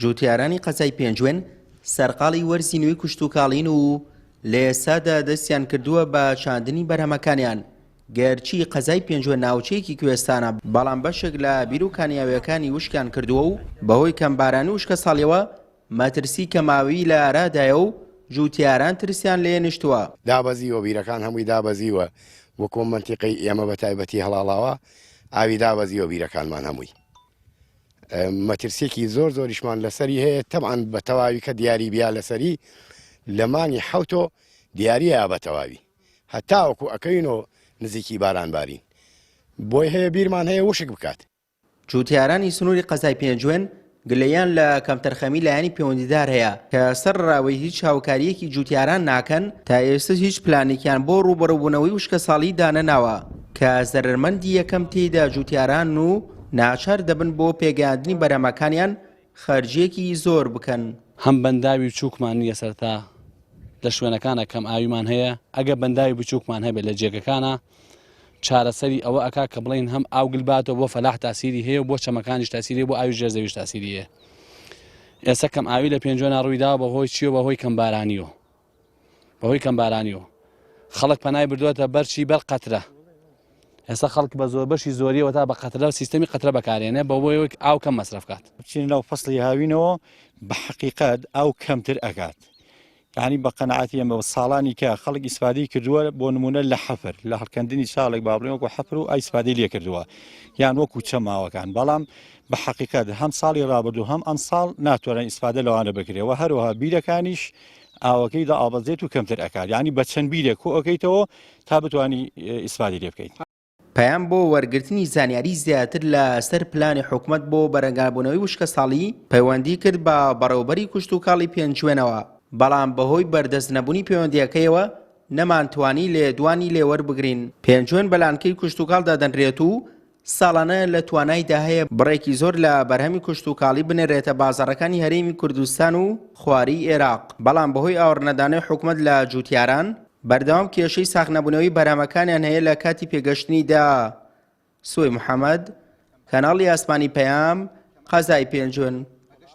جوتیارانی قەزای پێنجوێن سەرقاڵی وەرزی نوێی کشتوکاڵین و لە ئێستادا دەستیان کردووە بە چاندنی بەرهەمەکانیان، گەرچی قەزای پێنجوێن ناوچەیەکی کوێستانە، بەڵام بەشێک لە بیر و کانیاوییەکانی وشکیان کردووە و بەهۆی کەمبارانی و وشکەساڵییەوە مەترسی کەماوی لە ئارادایە و جوتیاران ترسیان لێ نیشتووە. دابەزیوە، بیرەکان هەمووی دابەزیوە، وەکو مەنتیقەی ئێمە بە تایبەتی هەڵاڵاوە ئاوی دابەزیوە بیرەکانمان هەمووی. مەترسیەکی زۆر زۆریشمان لەسەری هەیە تەبعەن بە تەواوی کە دیاری بیا لەسەری لە مانگی حەوتۆ دیاریە بە تەواوی هەتاوەکو ئەکەوینەوە نزیکی باران بارین بۆی هەیە بیرمان هەیە وشک بکات. جوتیارانی سنووری قەزای پێنجوێن گلەییان لە کەمتەرخەمی لایەنی پەیوەندیدار هەیە کە سەرەڕاوەی هیچ هاوکارییەکی جوتیاران ناکەن، تا ئێستا هیچ پلانێکیان بۆ ڕووبەڕووبوونەوەی وشکەساڵی دانەناوە کە زەرەرمەندی یەکەم تێیدا جوتیارانن و ناچار دەبن بۆ پێگەیاندنی بەرهەمەکانیان خەرجییەکی زۆر بکەن. هەم بەنداوی بچووکمان نییە سەرەتا لە شوێنەکانە کەم ئاویمان هەیە، ئەگەر بەنداوی بچووکمان هەبێت لە جێگەکانە چارەسەری ئەوە ئەکا کە بڵێین هەم ئاو گل باتەوە بۆ فەلاح تاسیری هەیە و بۆ چەمەکانیش تاسیری هەیە بۆ ئاوی ژێر زەویش تاسیری هەیە. ئێستا کەم ئاوی لە پێنجوێنا ڕوویداوە بەهۆی چیەوە بەهۆی کەمبارانیەوە بەهۆی کەمبارانیەوە خەڵک پەنای بردووەتە بەرچی بەر قەترە ئێستا خەڵک بە زۆر بەشی زۆریەوە تا بە قەترە سیستەمی قەترە بەکارێنێ بەوەی ئاو کەم مەسرەف کات. بچینە ناو فەسڵی هاوینەوە بە حەقیقەت ئاو کەمتر ئەکات یانی بە قەناعەتی ئێمە ساڵانی کە خەڵک ئیسفادەی کردووە بۆ نمونە لە حەفر لە هەڵکەندنی ساڵێک با بڵێن وەکو حەفر و ئایسفادەی لێ کردووە یان وەکو چەماوەکان بەڵام بە حەقیقەت هەم ساڵی ڕابردوو هەم ئەمساڵ ناتوانن ئیسفادە لەوانە بکرێ و هەروەها بیرەکانیش ئاوەکەی دائابەزێت و کەمتر ئەکات یانی بە چەند بیرێک کۆ ئەکەیتەوە تا بتوانی ئیسفادەی لێ بکەیت. پەیام بۆ وەرگرتنی زانیاری زیاتر لە سەر پلانی حکومەت بۆ بەرەنگاربوونەوەی وشکەساڵی پەیوەندی کرد بە بەڕێوەبەری کشتوکاڵی پێنجوێنەوە، بەڵام بەهۆی بەردەست نەبوونی پەیوەندییەکەیەوە نەمانتوانی لێدوانی لێوەربگرین. پێنجوێن بە لانکەی کشتوکاڵ دادەنرێت و ساڵانە لە توانایدا هەیە بڕێکی زۆر لە بەرهەمی کشتوکاڵی بنێرێتە بازاڕەکانی هەرێمی کوردستان و خوارووی ئێراق، بەڵام بەهۆی ئاوڕنەدانەوەی حکومەت لە جووتیاران، بەردەوام کێشەی ساغنەبوونەوەی بەرهەمەکانیان هەیە لە کاتی